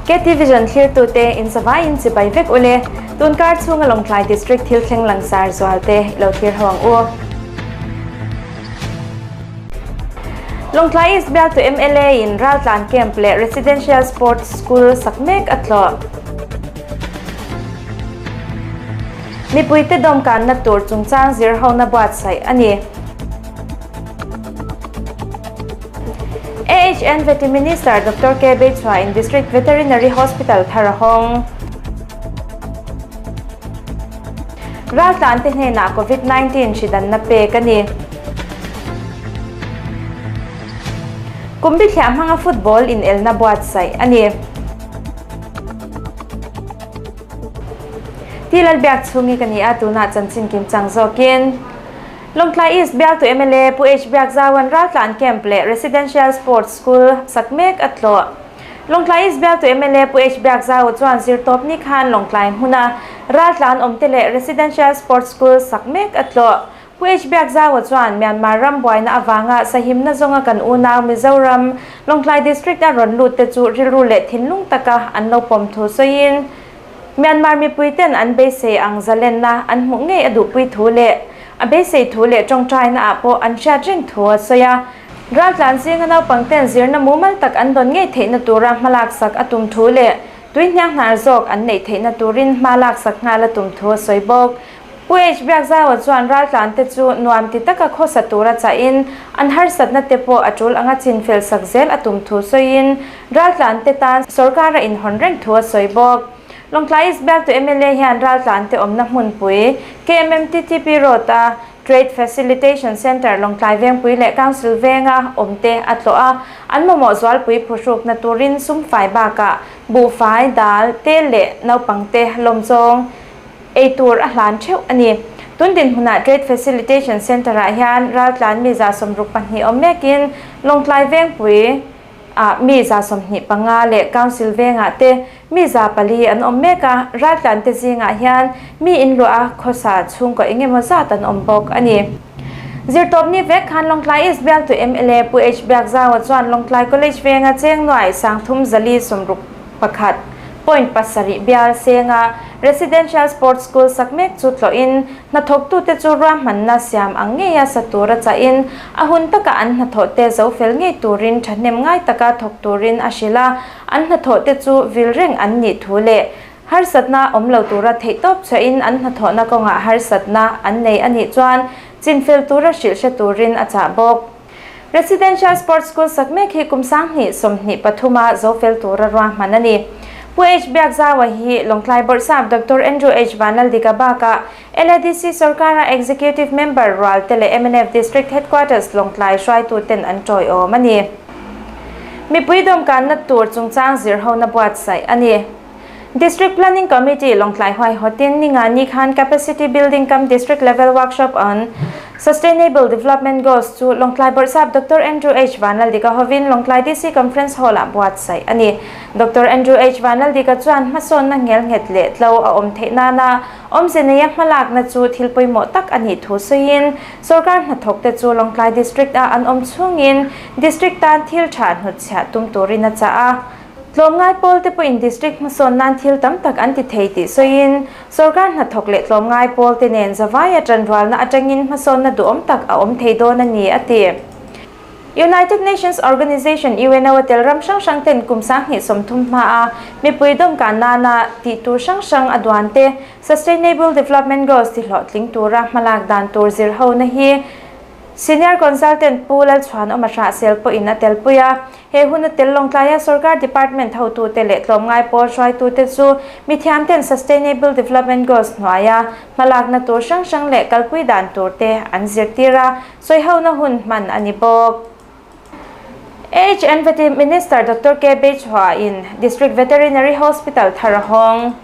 KT Vision thlirtute in zavaiin chibai vek ule. Tunkar chhunga Lawngtlai District thil thleng langsar zualte i lo thlir ho ang u. Lawngtlai East bialtu mla in Raltlan Camp leh Residential Sports School sak mek a tlawh. Mipuite dawmkanna tur chungchang zirhona buatsaih a ni. AHN Vety Minister Doctor K Beichhua in District Veterinary Hospital thar a hawng. Raltlante hnenah Covid 19 hridanna pek a ni. Kum bithliah hmanga football inelna buatsaih a ni. Ti Lalbiak chhungi ka ni a, tunah chanchin kimchang zawkin. Lawngtlai East bialtu mla Pu H Biakzaua'n Raltlan Camp leh Residential Sports School sak mek a tlawh. Lawngtlai East bialtu mla Pu H Biakzaua chuan zirtawpni khan Lawngtlai hmuna Raltlan awmte leh Residential Sports School sak mek a tlawh. Pu H Biakzaua chuan Myanmar ram buaina avanga sahimna zawnga kan unau Mizoram Lawngtlai District a rawn lut te chu rilru leh thinlung taka an lo pawm thu sawiin Myanmar mipuiten an beisei ang zalenna an hmuh ngei a duhpui thu leh a beisei thu leh tawngtaina ah pawh an hriat reng thu a sawi a. Raltlan zinga naupangten zirna mumal tak an dawn ngei theihna tura hmalaksak a tum thu leh tui hnianghnar zawk an neih theihna turin hma laksak nghal a tum thu a sawi bawk. Pu H. Biakzaua chuan raltlante chu nuam ti taka khawsa tura chahin an harsatna te pawh a tul anga chinfel sak zel a tum thu sawiin raltlante tan sorkar a inhawn reng thu a sawi bawk. Lawngtlai East bialtu mla hian raltlante awmna hmunpui KMMTTP Road-a Trade Facilitation Centre Lawngtlai Vengpui leh Council Venga awmte a tlawh a, an mamawh zualpui phuhrukna turin sumfai bakah buhfai, dal, tel leh naupangte lawmzawng Ei tur a hlan theuh a ni. Tun dinhmunah Trade Facilitation Centre-ah hian raltlan mi 62 awm mekin Lawngtlai Vengpui ah mi 25 leh Council Vengah te mi 400 an awm mek a, raltlan te zingah hian mi inluah a khawsa chhungkaw eng emaw zat an awm bawk a ni. Zirtawpni vek khan Lawngtlai East bialtu mla Pu H Biakzaua chuan Lawngtlai College Venga cheng nuai 3461.7 bial senga Residential Sports School sak mek chu tlawhin hnathawktute chu ruahmanna siam ang ngeia sa tura chahin a hun taka an hnathawhte zo fel ngei turin thahnem ngai taka thawk turin a hrilh a, an hnathawhte chu vil reng an nih thu leh harsatna awm lo tura theihtawp chhuahin an hnathawhna kawngah harsatna an nei a nih chuan chinfel tura hrilh hre turin a chah bawk. Residential Sports School sak mek hi kum 2023 a zo fel tura ruahman a ni. Pu H Biakzaua hi Lawngtlai Bawrhsap Doctor Andrew H Vanlaldika bakah LADC sorkara Executive Member rual te leh mnf District Headquarters Lawngtlai hruaituten an tawiawm a ni. Mipui dawmkanna tur chungchang zirhona buatsaih a ni. District Planning Committee Lawngtlai huaihawtin Ningani khan Capacity Building cum District Level Workshop on Sustainable Development Goals chu Lawngtlai Bawrhsap Doctor Andrew H Vanlaldika hovin Lawngtlai DC Conference Hall-ah buatsaih a ni. Doctor Andrew H Vanlaldika chuan hmasawnna ngelnghet leh tlo a awm theih nana awmze neia hmalakna chu thil pawimawh tak a nih thu sawiin sorkar hnathawkte chu Lawngtlai District-ah an awm chhungin District tan thil tha hnutchhiah tum turin a chah a. Tlawmngai pawl te pawhin District hmasawn nan thil tam tak an ti thei tih sawiin, sorkar hnathawk leh tlawmngai pawl te nen zavaia tanrualna atangin hmasawnna duhawm tak a awm thei dawn a ni, a ti. United Nations Organization, UNO, a tel ram hrang hrang ten kum 2030 hmaa mipui dawmkan nana tih tur hrang hrang a duan te Sustainable Development Goals ti hlawhtling tura hmalak dan tur zirhona hi Senior Consultant Pu Lalchhuanawma Hrahsel pawhin a telpui a. He hun a tel Lawngtlaia Sorkar Department hotute leh tlawmngai pawl hruaitute chu mithiamten Sustainable Development Goals hnuaia hmalakna tur hrang hrang leh kalpui dan turte an zirtir a, sawihona hun hman a ni bawk. AHNVT Minister Doctor K Beichhua in District Veterinary Hospital thar a hawng.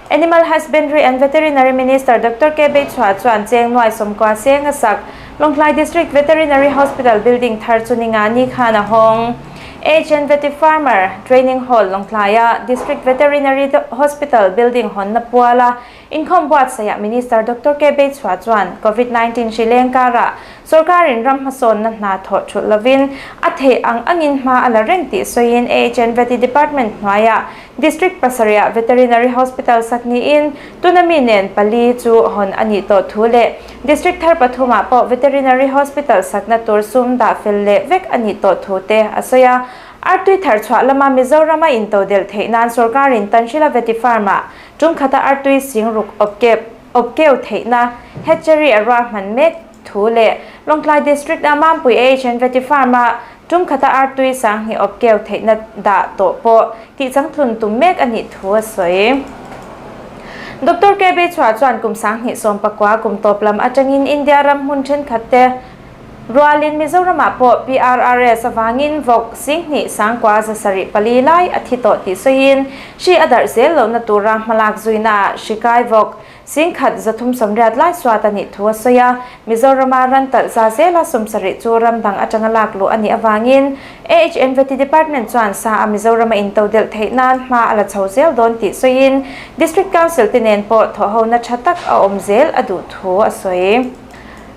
Animal Husbandry and Veterinary Minister Doctor K Beichhua chuan cheng nuai 90 seng a sak Lawngtlai District Veterinary Hospital building thar chu Ningani khan a hawng. AHNVT Farmer Training Hall Lawngtlaia District Veterinary Hospital building hawnna puala. Inkhawm buatsaihah Minister Doctor K Beichhua chuan Covid 19 hri leng karah Sorkarin ram hmasawnna hna thawh thulh lovin a theih ang angin hma a la reng tih sawiin AHN Vety Department hnuaiah District pasarihah Veterinary Hospital sak niin tuna mi nen pali chu hawn a nih tawh thu leh District thar pathumah pawh Veterinary Hospital sakna tur sum dah fel leh vek a nih tawh thu te a sawi a. Artui thar chhuah lama Mizorama intodelh theih nan sorkarin Tanhrila Vety Farm-ah tum khata artui sing ruk awpkep awpkeu theihna hatchery a ruahman mek thu leh Lawngtlai District a Mampui AHN Vety Farm a tum khata artui sanghnih awpkeu theihna dah tawh pawh tihchangtlun tum mek a nih thu a sawi. Doctor KB Chhuah chuan kum 2019 kum tawp lam atangin India ram hmun thenkhat te Rualin Mizoramah pawh PRRS avangin vawk 10,000 sangkua 704 lai a thi tawh tih sawiin hri a darh zel lohna tura hmalak zuinaah hri kai vawk 1,380 lai suat a nih thu a sawi a. Mizorama ran talh za zela 70 chu ram dang atanga lak luh a nih avangin AHNVT Department chuan sa a Mizorama intodelh theih nan hma a la chho zel dawn tih sawiin District Council te nen pawh thawhhona tha tak a awm zel a duh thu a sawi.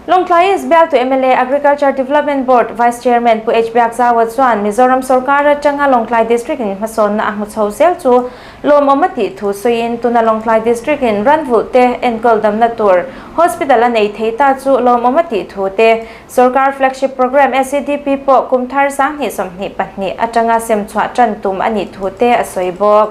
Lawngtlai East bialtu mla Agriculture Development Board Vice Chairman Pu H Biakzaua chuan Mizoram sorkar atanga Lawngtlai District in hmasawnna a hmu chho zel chu lawmawm a tih thu sawiin tuna Lawngtlai District in ranvulh te enkawl damna tur hospital a nei thei ta chu lawmawm a tih thu te sorkar flagship programme SEDP pawh kum thar 2022 atanga semchhuah tan tum a nih thu te a sawi bawk.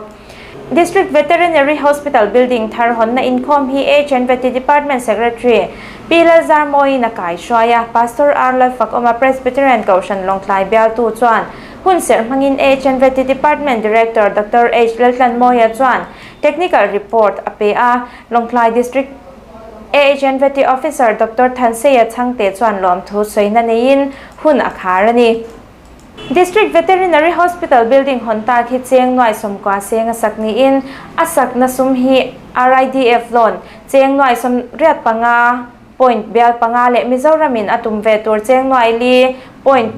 District Veterinary Hospital building thar hawnna inkhawm hi HNVT Department Secretary Pi Lalzarmawiin a kaihruai a, Pastor R Lalfakawma Presbyterian Kohhran Lawngtlai bialtu chuan hun serh hmangin HNVT Department Director Doctor H Laltlanmawia chuan technical report a pe a, Lawngtlai District AHNVT Officer Doctor Thanseia Chhangte chuan lawmthu sawina neiin hun a khar a ni. District Veterinary Hospital building hawn tak hi cheng nuai sawmkua seng a sak niin a sakna sum hi RIDF loan cheng nuai 85 point bial panga leh Mizoramin a tum ve tur cheng nuai li point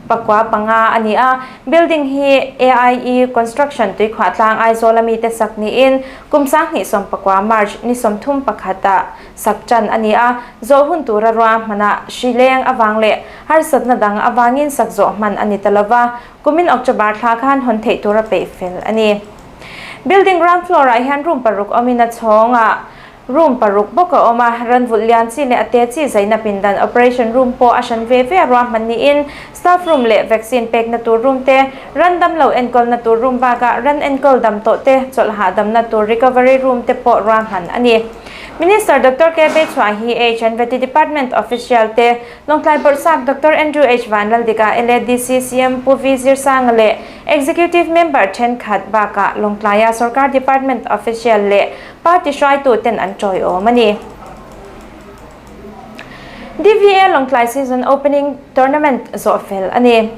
pakua panga a ni a. Building hi AIE Construction tuikhuah tlang Aizawl ami te sak niin kum 2019 March ni 31 ah sak tan a ni a, zawh hun tura ruahmanah hri leng avang leh harsatna dang avangin sak zawh hman a ni ta lova, kumin October thla khan hawn theih tura peih fel a ni. Building ground floor ah hian room paruk awmin a chhawngah room paruk bawk a awm a, ranvulh lian chi leh a te chi zaina pindan operation room pawh a hran ve ve a ruahman niin staff room leh vaccine pekna tur room te, ran damlo enkawlna tur room bakah ran enkawl dam tawh te chawlh hahdamna tur recovery room te pawh ruahman a ni. Minister Doctor K Beichhuah hi HNVT Department official te Lawngtlai Bawrhsap Doctor Andrew H Vanlaldika, LADC CM Pu V Zirsanga leh Executive Member thenkhat bakah Lawngtlaia Sorkar Department official leh party hruaitu ten an tawiawm a ni. DVA Lawngtlai Season Opening Tournament zawh fel a ni.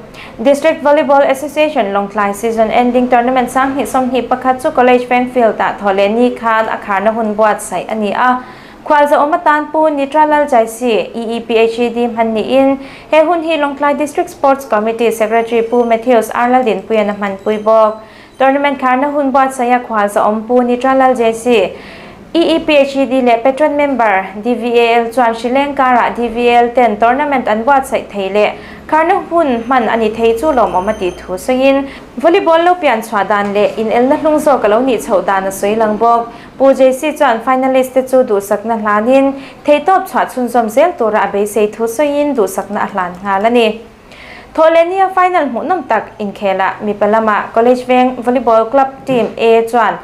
District Volleyball Association Lawngtlai Season Ending Tournament 2021 chu College Veng Field-ah thawh leh ni khan a kharna hun buatsaih a ni a. Khualza awm atan Pu Nitra Lal Jaisi, EEPHED hman niin he hun hi Lawngtlai District Sports Committee Secretary Pu Matthews R Laldinpuian a hmanpui bawk. Tournament kharna hun buatsaiha khualza awm Pu Nitra Lal Jaisi, EEPHED leh Patron Member DVAL chuan hri leng karah DVAL ten tournament an buatsaih thei leh kharna hun hman a ni thei chu lawmawm a tih thu sawiin volleyball lo pian chhuah dan leh inelna hlung zawk a lo nih chhoh dan a sawi lang bawk. Pu JC chuan finalist te chu duhsakna hlanin theihtawp chhuah chhunzawm zel tura a beisei thu sawiin duhsakna a hlan nghal a ni. Thawhlehnia final hmuhnawm tak inkhelah mipa lamah College Veng Volleyball Club Team A chuan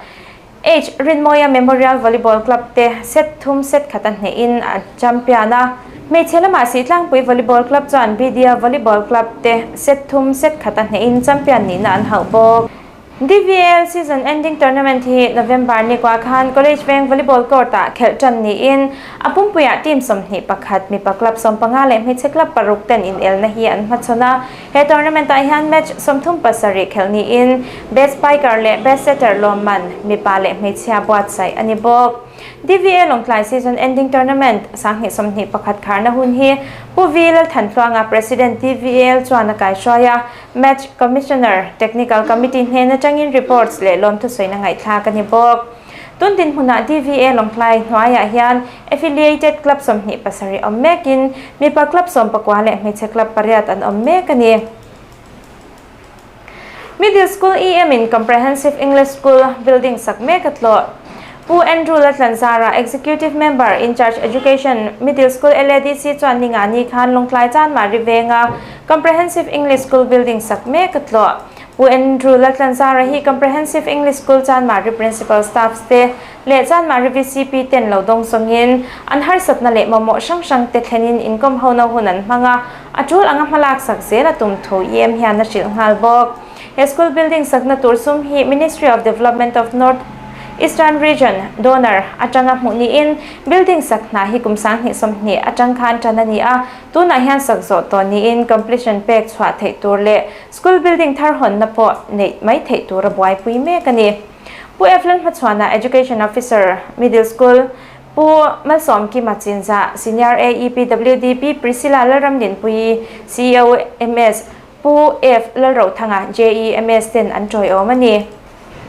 H Rinmawia Memorial Volleyball Club te set thum set khat a hnehin a champion a. Hmeichhe lamah Sitlangpui Volleyball Club chuan Bidia Volleyball Club te set thum set khat a hnehin champion nihna an hauh bawk. DVL Season Ending Tournament hi November ni kua khan College Veng Volleyball Court-ah khelh tan niin a pumpuiah team 21 mipa club 15 leh hmeichhe club paruk ten inelna hi an hmachhawn a. He tournament-ah hian match 37 khelh niin Best Spiker leh Best Setter lawmman mipa leh hmeichhia buatsaih a ni bawk. DVA Lawngtlai Season Ending Tournament 2021 kharna hun hi Pu V Lalthantluanga President DVAL chuan a kaihruai a. Match Commissioner, Technical Committee hnen atangin reports leh lawmthu sawiina ngaihthlak a ni bawk. Tun dinhmunah DVA Lawngtlai hnuaiah hian Affiliated Club 27 awm mekin mipa club 19 leh hmeichhe club pariat an awm mek a ni. Middle School EM in Comprehensive English School building sak mek a tlawh. Pu Andrew Laltlanzara, Executive Member, In-Charge Education, Middle School LADC chuan ningani khan Lawngtlai Chanmari venga Comprehensive English School building sak mek a tlawh. Pu Andrew Laltlanzara hi Comprehensive English School Chanmari Principal Staffs te leh Chanmari VCP ten lo dawng sawngin an harsatna leh mamawh hrang hrang te thlenin inkawm hona hun an hmang a, a tul anga hmalak sak zel a tum thu EM hian a hrilh nghal bawk. He school building sakna tur sum hi Ministry of Development of North Eastern Region, Donor, atanga hmuh niin building sak hna hi kum 2020 atang khan tan a ni a, tunah hian sak zawh tawh niin completion pek chhuah theih tur leh School building thar hawnna pawh neih mai theih tur a buaipui mek a ni. Pu Evelyn Hmachhuana, Education Officer, Middle School, Pu Malsawmkima Chinzah, Senior AEPWDP Priscilla Lalramdinpuii, CEO MS, Pu F Lalrothanga, JEMS ten an tawiawm a ni.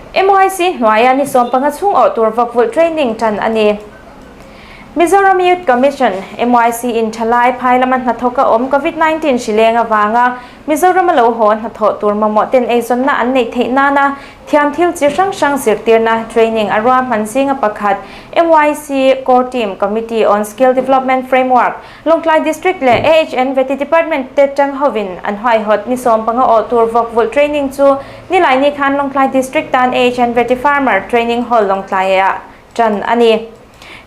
MYC hnuaia ni 15 chhung awh tur vawkvulh training tan a ni. Mizoram Youth Commission, MYC, in thalai phai lama hnathawk a awm Covid 19 hri leng avanga Mizoram a lo haw hnathawh tur mamawh ten eizawnna an neih theih nana thiam thil chi hrang hrang zirtirna training a ruahman zinga pakhat MYC Core Team Committee on Skill Development Framework Lawngtlai District leh AHN Vety Department te tang hovin an huaihawt ni 15 awh tur vawkvulh training chu Nilaini khan Lawngtlai District tan AHN Vety Farmer Training Hall Lawngtlaiah tan a ni.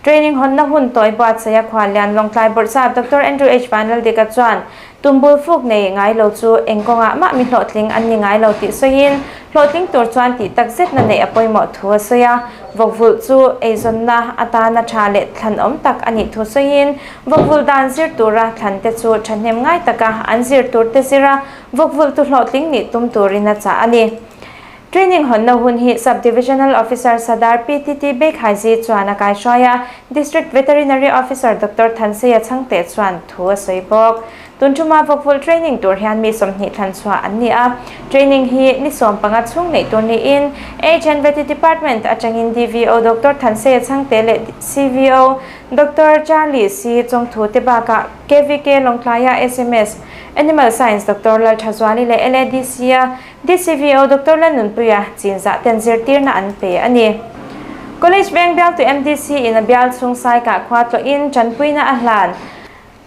Training hawnna hun tawi buatsaih a khuallian Lawngtlai Bawrhsap Doctor Andrew H Vanlaldika chuan tumbul fuk nei ngai lo chu eng kawngah mah mi hlawhtling an ni ngai lo tih sawiin hlawhtling tur chuan tih tak zetna neih a pawimawh thu a sawi a. Vawkvulh chu eizawnna atana tha leh thlanawm tak a nih thu sawiin vawkvulh dan zir tura thlante chu thahnem ngai taka an zir turte zira vawkvulh tu hlawhtling nih tum turin a chah a ni. Training hawnna hun hi Sub-Divisional Officer Sadar PTT Beikhaizi chuan a kaihruai a, District Veterinary Officer Doctor Thanseia Chhangte chuan thu a sawi bawk. Tun thuma vawkvulh training tur hian mi 20 thlan chhuah an ni a, training hi ni 15 chhung neih tur niin Age and Vety Department atangin DVO Doctor Thanseia Chhangte leh CVO Doctor Charlie C Chawngthu te bakah KVK Lawngtlaia sms Animal Science Doctor Lalthazuali leh LADC-a DCVO Doctor Lalnunpuia chinzah ten zirtirna an pe a ni. College veng bialtu MDC in a bial chhung Saikah khua tlawhin tanpuina a hlan.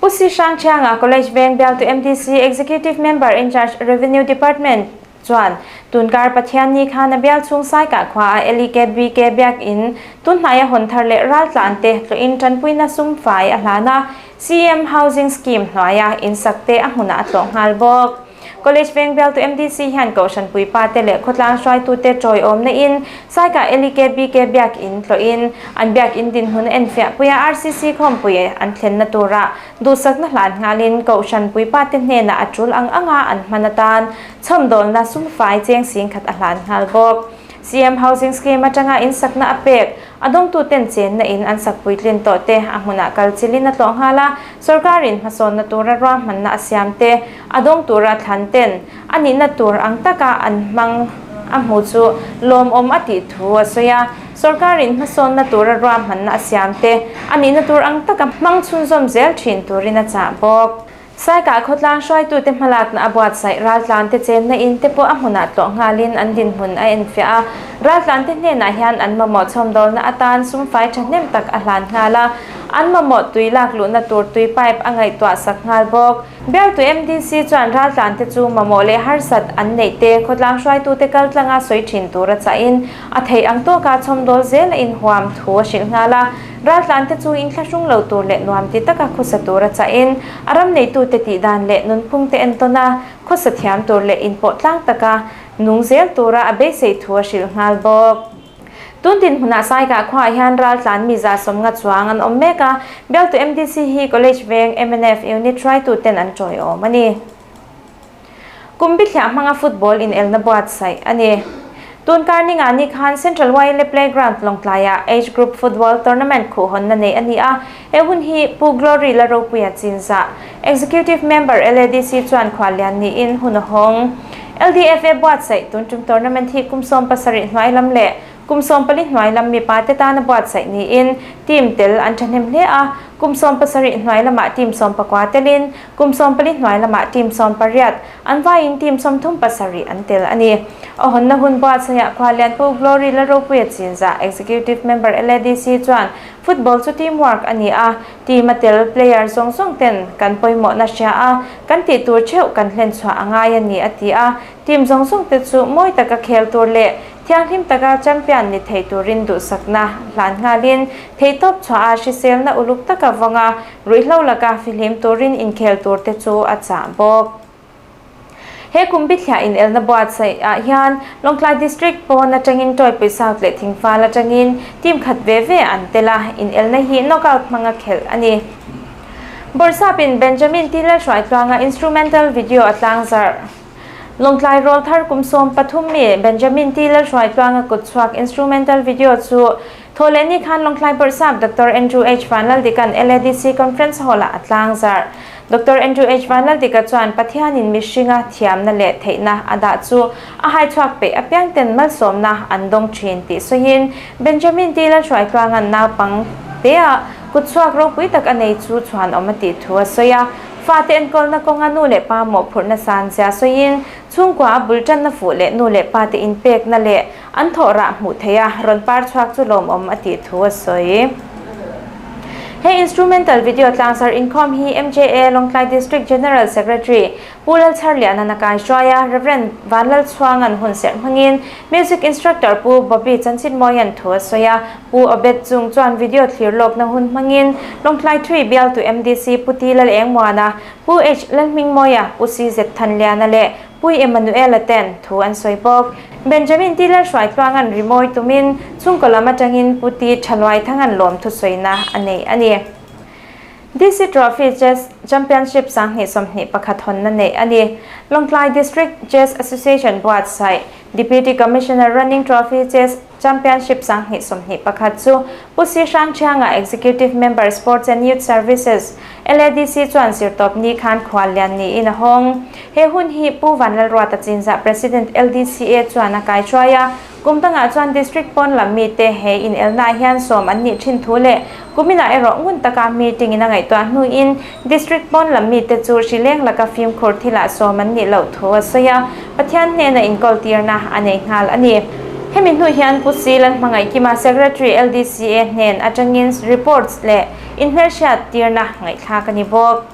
Pu Si Hrangthianga College veng bialtu MDC Executive Member in Charge Revenue Department chuan tunkar Pathianni khan a bial chhung Saikah khua a LEKBK biakin tunhnaia hawn thar leh raltlan te tlawhin tanpuina sum fai a hlan a, CM Housing Scheme hnuaia insak te a hmunah a tlawh nghal bawk. College veng bialtu MDC hian Kohhran puipa te leh khawtlang hruaitute tawiawmna in Saikah LEKBK biakin tlawhin an biakin dinhmun a enfiah puia RCC khawmpui an thlenna tura duhsakna hlan nghalin Kohhran puipa te hnenah a tul ang anga an hman atan chhawmdawlna sumfai cheng singkhat a hlan nghal bawk. CM Housing Scheme atanga insakna a pek A dawngtuten chenna in an sak puitlin tawh te a hmunah kal chilin a tlawh nghal a, sorkarin hmasawnna tura ruahmanna a siam te, a dawng tura thlan ten a nihna tur ang taka an hmang a hmu chu lawmawm a tih thu a sawi a, sorkarin hmasawnna tura ruahmanna a siam te a nihna tur ang taka hmang chhunzawm zel thin turin a chah bawk. Saikah khawtlang hruaitute hmalakna a buatsaih raltlante chenna in te pawh a hmunah tlawh nghalin an dinhmun a enfiah a, raltlante hnenah hian an mamawh chhawmdawlna atan sumfai thahnem tak a hlan nghal a, an mamawh tui lak luhna tur tui pipe a ngaihtuah sak nghal bawk. Bialtu MDC chuan raltlante chu mamawh leh harsat an neih te khawtlang hruaitute kaltlanga sawi thin tura chahin a theih ang tawka chhawmdawl zel a inhuam thu a hrilh nghal a. Raltlante chu inthlahrung lo tur leh nuam ti taka khawsa tura chahin a ram neitute tih dan leh nunphungte entawn a, khawsa thiam tur leh inpawh tlang taka nung zel tura a beisei thu a hrilh nghal bawk. Tun dinhmunah Saikah khuaah hian raltlan mi 150 chuang an awm mek a, bialtu MDC hi College veng mnf unit hruaituten an tawiawm a ni. Kum bithliah hmanga football inelna buatsaih a ni. Tun kar ninga ni khan Central YLA Playground Lawngtlaiah Age Group Football Tournament khuhhawnna neih a ni a, he hun hi Pu Glory Laropuia Chinzah, Executive Member LADC chuan khuallian niin hun a hawng. LDFA buatsaih tun tum tournament hi kum 17 hnuai lam leh. Kum 14 hnuai lam mipa te tana buatsaih niin team tel an thahnem hle a, kum 17 hnuai lamah team 19 telin kum 14 hnuai lamah team 18 an vaiin team 37 an tel a ni. A hawnna hun buatsaihah Khualian Pu Glory Lalropuia Chinzah, Executive Member LADC chuan Football chu team work a ni a, team a tel player zawng zawng ten kan pawimawhna hria a, kan tih tur theuh kan hlen chhuah a ngai a ni a ti a, team zawng zawng te chu mawi taka khel tur leh Thianghlim taka champion ni thei turin duhsakna hlan nghalin theihtawp chhuah a hriselna uluk taka vawnga ruihhlo laka fihlim turin inkhel tur te chu a chah bawk. He kum bithliah inelna buatsaih ah hian Lawngtlai District pawn atangin Tawipui South leh Thingfal atangin team khat ve ve an tel a, inelna hi knockout hmanga khelh a ni. Bawrhsapin Benjamin Tiller hruaitluanga instrumental video a tlangzarh. Lawngtlai rawlthar kum 13 mi Benjamin T. Lalhruaitluanga kutchhuak instrumental video chu Thawhlehni khan Lawngtlai Bawrhsap Doctor Andrew H. Vanlaldika'n LADC Conference Hall-ah a tlangzarh. Doctor Andrew H. Vanlaldika chuan Pathianin mihringa thiamna leh theihna a dah chu a haichhuak peih apiangten malsawmna an dawng thin tih sawiin Benjamin T. Lalhruaitluanga'n naupang tea kutchhuak ropui tak a nei chu chhuanawm a tih thu a sawi a. Fate enkawlna kawnga nu leh pa mawhphurhna san zia sawiin, chhungkua a bul tanna fuh leh nu leh pate inpekna leh an thawh rah hmuh theih a rawn par chhuak chu lawmawm a tih thu a sawi. He instrumental video tlangsar inkhawm hi MJA Lawngtlai District General Secretary Pu Lalchharliana'n a kaihruai a, Rev. Vanlalchhuanga'n hun serh hmangin Music Instructor Pu Bobby Chanchinmawia'n thu a sawi a, Pu Obed chung chuan video thlir lawkna hun hmangin Lawngtlai Three bialtu MDC Pu T Lalengmuana, Pu H Lalhmingmawia, Pu CZ Thanliana leh Pu Emmanuela ten thu an sawi bawk. Benjamin T Lalhruaitluanga'n rimawi tumin chhungkaw lam atangin Pu T Thaluaithanga'n lawmthu sawina a nei a ni. DC Trophy Chess Championship 2021 hawnna neih a ni. Lawngtlai District Chess Association buatsaih Deputy Commissioner Running Trophy Chess Championship 2021 chu Pu Si Hrangthianga Executive Member Sports and Youth Services, LADC chuan zirtawp ni khan khual lian niin a hawng. He hun hi Pu Vanlalruata Chinzah President LDCA chuan a kaihruai a, Kum dangah chuan District pawn lam mite he inelnaah hian sawm an nih thin thu leh kuminah erawh ngun taka meeting in a ngaihtuah hnuin District pawn lam mite chu hrileng laka fimkhur thilah sawm an nih loh thu a sawi a, Pathian hnena inkawl tirna a nei nghal a ni. Hemi hnu hian Pu Si Lalhmangaihkima Secretary LDCA hnen atangin reports leh inhmelhriat tirna ngaihthlak a ni bawk.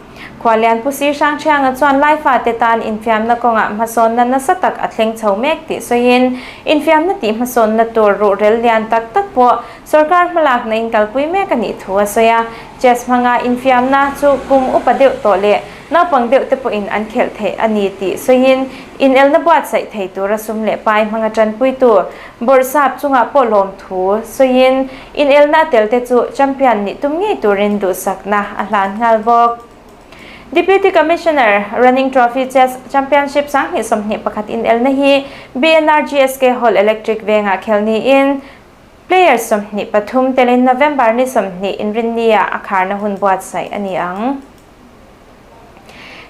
Khualian Pu Si Hrangthianga chuan Laifate tan infiamna kawngah hmasawnna nasa tak a thleng chho mek tih sawiin, infiamna tih hmasawnna tur ruhrel lian tak tak pawh sorkar hmalakna in kalpui mek a nih thu a sawi a. Chess hmanga infiamna chu kum upa deuh tawh leh naupang deuh te pawhin an khelh theih a ni tih sawiin, inelna buatsaih thei tura sum leh pai hmanga tanpuitu Bawrhsap chungah pawh lawmthu sawiin inelna a telte chu champion nih tum ngei turin duhsakna a hlan nghal bawk. Deputy Commissioner, Running Trophy Chess Championship 2021 inelna hi BNRGSK Hall Electric vengah khel niin player 23 telin November ni 20 inrinnia a kharna hun buatsaih a ni ang.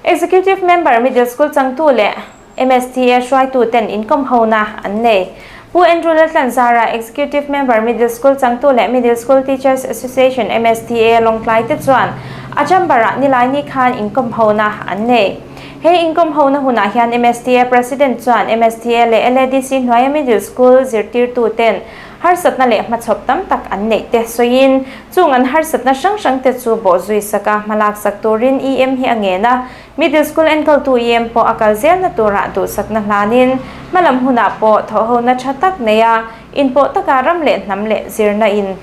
Executive Member Middle School changtu leh MSTA hruaitu ten inkawm hona an nei. Pu Andrew Laltlanzara, Executive Member Middle School changtu leh Middle School Teachers Association, MSTA, Lawngtlai te chuan a chamber-ah Nilaini khan inkawm hona an nei. He inkawm hona hunah hian MSTA President chuan MSTA leh LADC hnuaia Middle School zirtirtu ten harsatna leh hmachhawp tam tak an neih te sawiin chung an harsatna hrang hrang te chu bawhzui sak a, hmalak sak turin EM hi a ngen a, Middle School enkawltu EM pawh a kal zelna turah duhsakna hlanin hmalam hunah pawh thawhhona tha tak nei a, inpawh taka ram leh hnam leh zirna in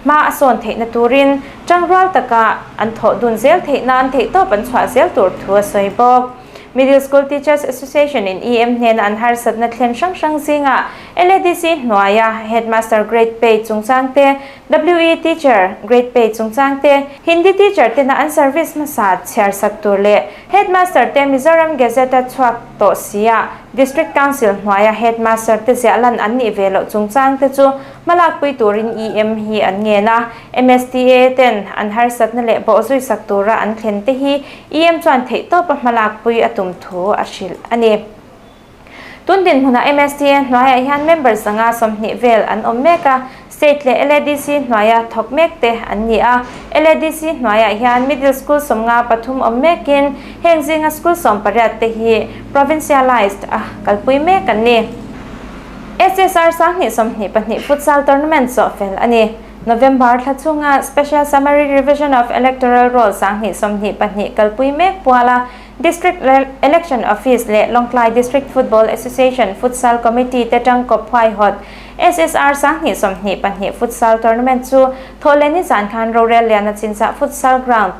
hma a sawn theihna turin tangrual taka an thawh dun zel theih nan theihtawp an chhuah zel tur thu a sawi bawk. Middle School Teachers Association in EM hnena an harsatna thlen hrang hrang zingah LADC hnuaia Headmaster Grade Pay chungchang te, WE Teacher Grade Pay chungchang te, Hindi Teacher tena an service hmasa chhiar sak tur leh Headmaster te Mizoram Gazette a chhuak tawh sia District Council hnuaia Headmaster te ziah lan an nih ve loh chungchang te chu hmalakpui turin EM hi an ngen a, MSTA ten an harsatna leh bawhzui sak tura an thlen te hi EM chuan theihtawpa hmalakpui a tum thu a hrilh a ni. Tun dinhmunah MSTA hnuaiah hian member 520 vel an awm mek a, State leh LADC hnuaia thawk mek te an ni a. LADC hnuaiah hian Middle School 53 awm mekin heng zinga school 18 te hi provincialized a kalpui mek an ni. SSR 2022 Futsal Tournament zawhfel a ni. November thla chhunga Special Summary Revision of Electoral Roll 2022 kalpui mek puala District Election Office leh Lawngtlai District Football Association Futsal Committee te tangkawp huaihawt SSR 2022 Futsal Tournament chu Thawhlehni zan khan rorel liana chinchah Futsal Ground,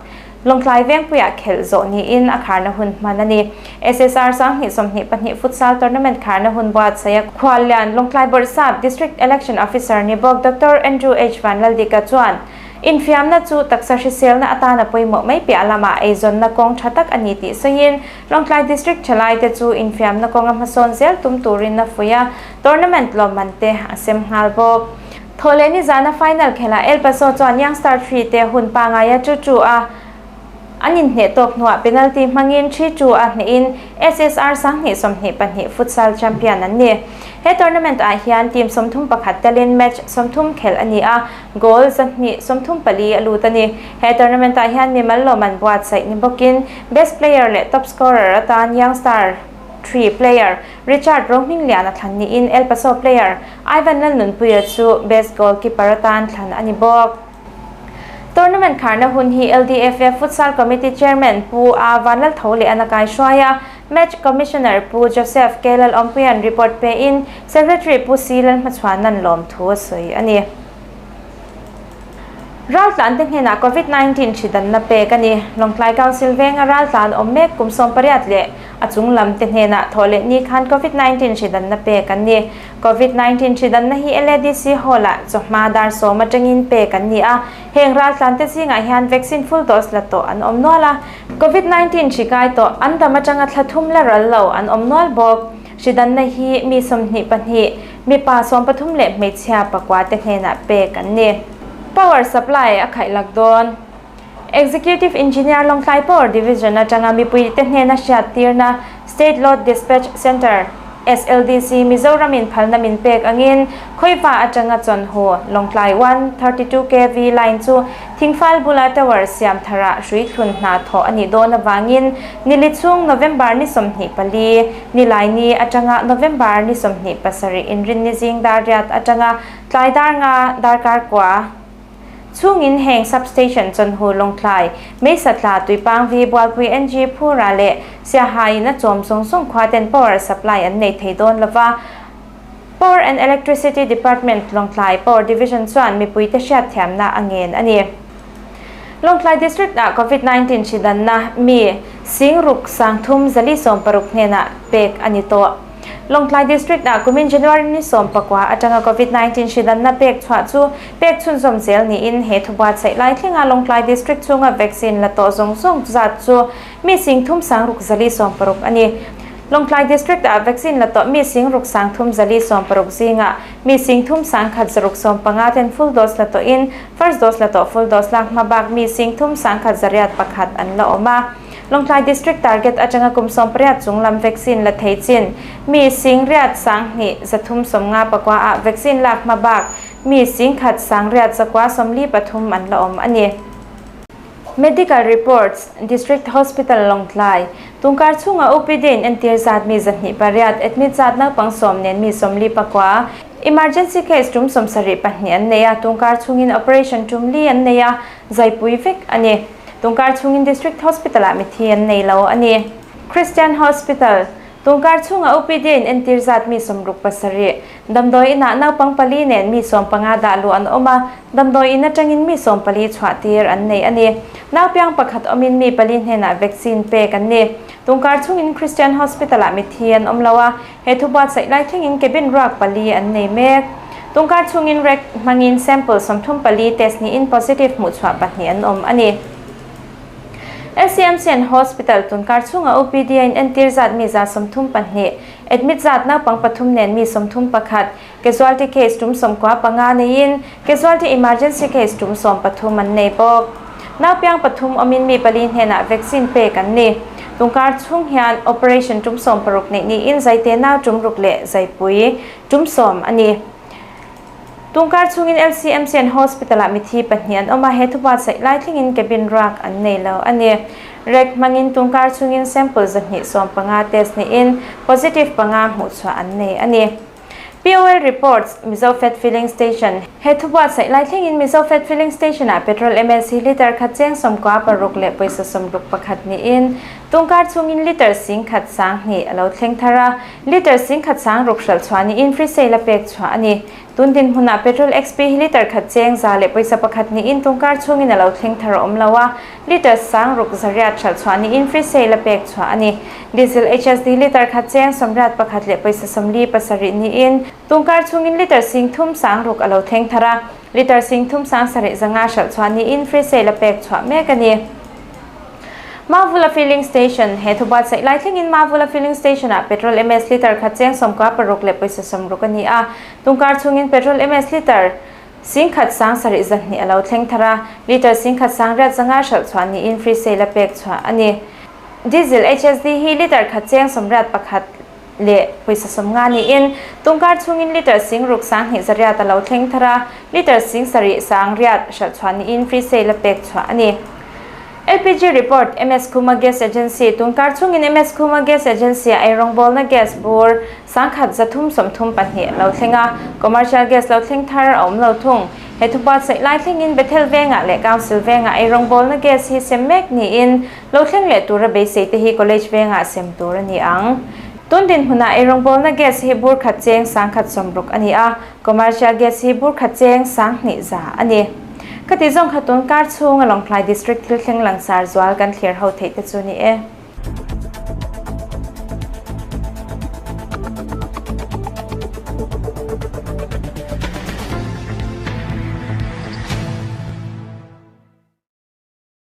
Lawngtlai Vengpuiah khelh zawh niin a kharna hun hman a ni. SSR 2022 Futsal Tournament kharna hun buatsaih a khuallian Lawngtlai Bawrhsap District Election Officer ni bawk Doctor Andrew H Vanlaldika chuan infiamna chu taksa hriselna atana pawimawh mai piah lamah eizawnna kawng tha tak a ni tih sawiin Lawngtlai District thalaite chu infiamna kawnga hmasawn zel tum turin a fuih a, tournament lawmman te a sem nghal bawk. Thawhlehni zana final khelhah El Paso chuan Young Star 3 te hun pangaia chu chu a an inhneh tawk hnuah penalty hmangin 3-2 a hnehin SSR 2022 Futsal champion an ni. He tournament ah hian team 31 telin match 30 khelh a ni a, goal 234 a lut a ni. He tournament ah hian mimal lawman buatsaih ni bawkin best player leh top scorer atan Young Star 3 player Richard Rohminglian a thlan niin El Paso player Ivan Lalnunpuia chu best goalkeeper atan thlan a ni bawk. Tournament kharna hun hi LDFA Futsal Committee Chairman Pu A Vanlal Tho leh an a kai hruai a, Match Commissioner Pu Joseph K Lalawmpuian report pe in Secretary Pu C Lalhmachhuanan lawm thu a sawi a ni. Raltlan te hnenah Covid-19 hridanna pek a ni. Lawngtlai Council venga raltlan awm mek kum 18 leh a chung lam te hnenah Thawhlehni khan Covid-19 hridanna pek an ni. Covid-19 hridanna hi LADC Hall-ah chawhma dar 10 atangin pek an ni a. Heng raltlan te zingah hian vaccine full dose la tawh an awm nual a. Covid-19 hri kai tawh an dam atanga thla thum la ral lo an awm nual bawk. Hridanna hi mi 22, mipa 13 leh hmeichhia 9 te hnenah pek an ni. Power supply a khaihlak dawn. Executive Engineer Lawngtlai Power Division atanga mipui te hnena hriat tirna State Load Dispatch Centre, SLDC, Mizoram in phalna min pek angin khoiva atanga chawnhu Lawngtlai 132 kV line chu Thingfal bula tower siam thara hrui thlun hna thaw ani dawn awangin nili chung November ni 24 nilai ni atanga November ni 27 inrin ni zing dar riat atanga tlai dar nga darkar kwa chungin heng substation chawnhu Lawngtlai Meisatla Tuipang V Bualpui NG Phura leh Siaha in a chawm zawng zawng khua ten power supply an nei thei dawn lova. Power and Electricity Department Lawngtlai Power Division chuan mipui te hriat thiamna a ngen a ni. Lawngtlai District ah Covid-19 hridanna mi 6360 hnenah pek a ni tawh. Lawngtlai District ah kumin January ni 19 atanga Covid-19 hridanna pek chhuah chu pek chhunzawm zel niin he thubuat saih lai thlenga Lawngtlai District chhunga vaccine la tawh zawng zawng zat chu mi 3660 a ni. Lawngtlai District ah vaccine la tawh mi 6360 zinga mi 31,165 ten full dose la tawh in first dose la tawh full dose lak hmabak mi 31,101 an la awm a. Lawngtlai District target atanga kum 18 chunglam vaccine la thei chin mi 9,239 ah vaccine lak hmabak mi 1,943 an la awm a ni. Medical reports, District Hospital Lawngtlai tungkar chunga OPD in entir zat mi 208 admit zat naupang 10 nen mi 49 emergency case tum 72 an nei a, tungkar chungin operation tum li an nei a, zaipui vek ani. Tungkar chungin District Hospital ah mithi an nei lo ani. Christian Hospital tungkar chunga OPD in entir zat mi 67 damdoi ina naupang 4 nen mi 15 dah lu an awm a, damdoi in atangin mi 14 chhuah tir an nei ani. Naupiang pakhat awmin mi 4 hnenah vaccine pek an ni. Tungkar chungin Christian Hospital ah mithi an awm lo a, he thubuat saih lai thlengin cabin ruak 4 an nei mek. Tungkar chungin rek hmangin sample 34 test niin positive hmuh chhuah 2 an awm ani. LCMC Hospital tunkar chunga OPD in entir zat mi 32 admit zat naupang 3 nen mi 31 casualty case tum 15 neiin casualty emergency case tum 13 an nei bawk. Naupiang 3 awmin mi 4 hnenah vaccine pek an ni. Tungkar chhung hian operation tum 16 neih niin zaite nau tum ruk leh zaipui tum 10 a ni. Tungkar chhungin LCMC and Hospital ah mithi pahnih an awm a, he thubuatsaih lai thlengin cabin ruak an nei lo a ni. Rek hmangin tungkar chhungin sample 215 test niin positive panga hmuhchhuah an nei a ni. POL reports, Mizo Fat Filling Station, He thubuatsaih lai thlengin Mizo Fat Filling Station ah petrol MS hi litre khat cheng 96 leh pawisa 61 niin tungkar chhungin litre 10,000 20 a lo thleng thar a, litre 10,000 60 hralh chhuah niin free sale a pek chhuah a ni. Tun dinhmunah petrol XP hi litre khat cheng 100 leh pawisa pakhat niin tungkar chhungin a lo thleng thar a awm lo a, litre 6800 hralh chhuah niin free sale a pek chhuah a ni. Diesel HSD litre khat cheng 81 leh pawisa 47 niin tungkar chhungin litre 3600 a lo thleng thar a, litre 3750 hralh chhuah niin free sale a pek chhuah mek a ni. Mavula Filling Station, He thubuatsaih lai thlengin Mavula Filling Station ah petrol MS litre khat cheng 96 leh pawisa 60 a ni a, tungkar chhungin petrol MS litre 10,000 720 a lo thleng thar a, litre 10,850 hralh chhuah niin free sale a pek chhuah a ni. Diesel HSD hi litre khat cheng 81 leh pawisa 50 niin tungkar chhungin litre 6280 a lo thleng thar a, litre 7800 hralh chhuah niin free sale a pek chhuah a ni. LPG report, MS Khuma Gas Agency, Tungkar chhungin MS Khuma Gas Agency ah eirawngbawlna gas bur 1332 lo thleng a, commercial gas lo thleng thar a awm lo thung. He thubuatsaih lai thlengin Bethel vengah leh Council vengah eirawngbawlna gas hi sem mek niin lo thleng leh tura beisei te hi College vengah sem tur a ni ang. Tun dinhmunah eirawngbawlna gas hi bur khat cheng 1160 a ni a, commercial gas hi bur khat cheng 2100 a ni. Ka ti zawng kha tun kar chhunga Lawngtlai District thil thleng langsar zual kan thlir ho theih te chu ni e.